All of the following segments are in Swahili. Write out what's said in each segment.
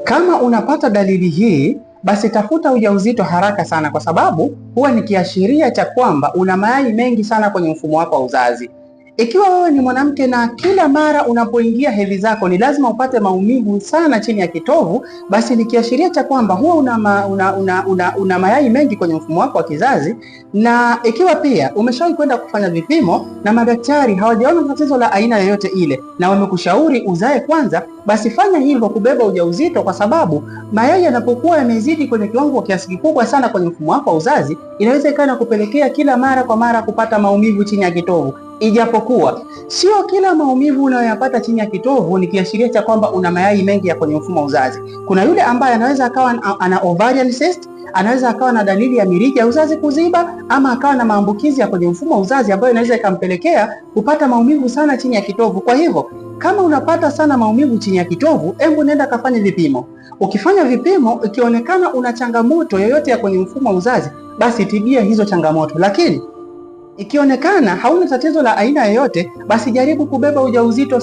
Kama unapata dalili hii, basi tafuta ujauzito haraka sana, kwa sababu huwa ni kiashiria cha kwamba una mayai mengi sana kwenye mfumo wako wa uzazi. Ikiwa wewe ni mwanamke na kila mara unapoingia hedhi zako ni lazima upate maumivu sana chini ya kitovu, basi ni kiashiria cha kwamba huwa una mayai mengi kwenye mfumo wako wa kizazi. Na ikiwa pia umeshawahi kwenda kufanya vipimo na madaktari hawajaona tatizo la aina yoyote ile na wamekushauri uzae kwanza, basi fanya hivyo kubeba ujauzito, kwa sababu mayai yanapokuwa yamezidi kwenye kiwango kiasi kikubwa sana kwenye mfumo wako wa uzazi, inaweza ikawa na kupelekea kila mara kwa mara kupata maumivu chini ya kitovu. Ijapokuwa sio kila maumivu unayoyapata chini ya kitovu ni kiashiria cha kwamba una mayai mengi ya kwenye mfumo wa uzazi. Kuna yule ambaye anaweza akawa ana ovarian cyst, anaweza akawa na dalili ya mirija ya uzazi kuziba, ama akawa na maambukizi ya kwenye mfumo wa uzazi ambayo inaweza ikampelekea kupata maumivu sana chini ya kitovu. Kwa hivyo kama unapata sana maumivu chini ya kitovu, hebu nenda kafanye vipimo. Ukifanya vipimo, ikionekana una changamoto yoyote ya kwenye mfumo wa uzazi, basi tibia hizo changamoto. Lakini ikionekana hauna tatizo la aina yoyote, basi jaribu kubeba ujauzito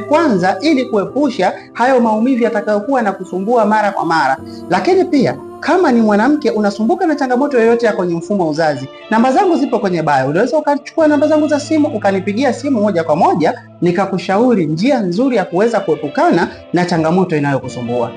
kwanza ili kuepusha hayo maumivu yatakayokuwa na kusumbua mara kwa mara. Lakini pia kama ni mwanamke unasumbuka na changamoto yoyote ya kwenye mfumo wa uzazi, namba zangu zipo kwenye bio. Unaweza ukachukua namba zangu za simu ukanipigia simu moja kwa moja nikakushauri njia nzuri ya kuweza kuepukana na changamoto inayokusumbua.